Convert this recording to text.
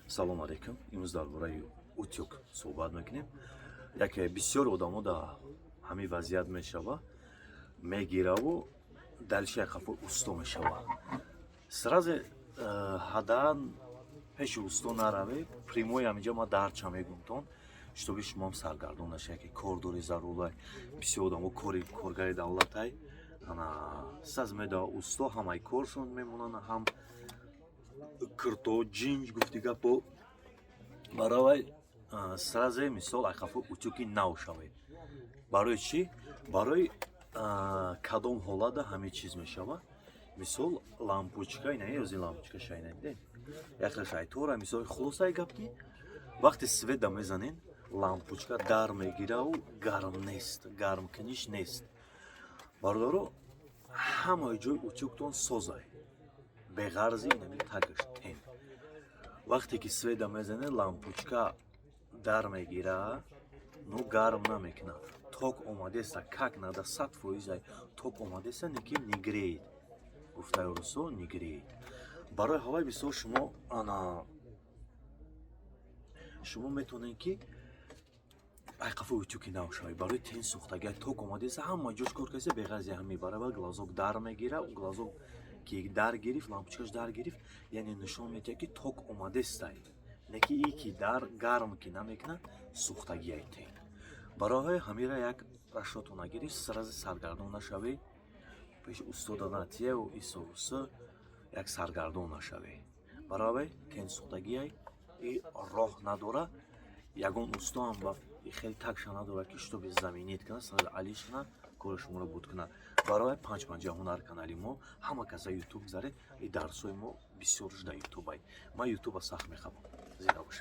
Салом алейкум. Имрӯз дар бораи утюг суҳбат мекунем. Яке бисёр одамо дар ҳамин вазъият мешава, мегираву дальше қафо усто мешава. Сразу ҳадан пеши усто нараве, прямой ҳаминҷа ма дарча мегумтон, чтобы шумоам саргардон нашавед, ки кор дори, зарурай. Бисёр одамо кори коргари давлатай, ана саз медава усто, ҳамаи коршон мемонанд, ҳам кирто ҷинҷ гуфти гапо. Баравай сразу мисол айқафо утюги нав шавед. Барои чӣ? Барои кадом ҳолата ҳамин чиз мешава? Мисол, лампочка ина ёзи, лампочка шайна дидем, яхел шайтора. Мисол, хулосаи гап, ки вақте света мезанен, лампочка дар мегираву гарм нест, гармкуниш нест. Бародаро, ҳамаи ҷои утюгтон созай, беғарзи инами тагаш тен. Вақте ки света мезане, лампочка дар мегира, ну гарм намекунад. Ток омадеста, как надо, 100%-ай ток омадеста, не ки не греет, гуфтаи русо, не греет. Барои ҳавай бисёр шумо ана шумо метавонед, ки айқафо утюги нав шавед. Барои тен сӯхтагиа, ток омадеста, ҳама ҷош кор каста, беғарзи ҳам мебарава, глазок дар мегира. Глазок ки дар гирифт, лампочкаш дар гирифт, яъне нишон медиҳад, ки ток омадестай, не ки и ки дар гарм ки намекунад, сӯхтагиай тен. Барои ҳамира як расчёту нагирӣ, сразу саргардон нашавӣ, пеши устода натияву исоуса як саргардон нашавӣ. Барои тен сӯхтагиай и роҳ надора. Ягон устоам ба хеле такша надорад, ки чтобы заменить кунад, сразу алиш кунад, кори шуморо буд кунад. Барои панҷ панҷа ҳунар канали мо ҳама каса ютуб гузаред, и дарсҳои мо бисёр шуда ютубай. Ман ютуба сахт мехабам. Зинда бошед.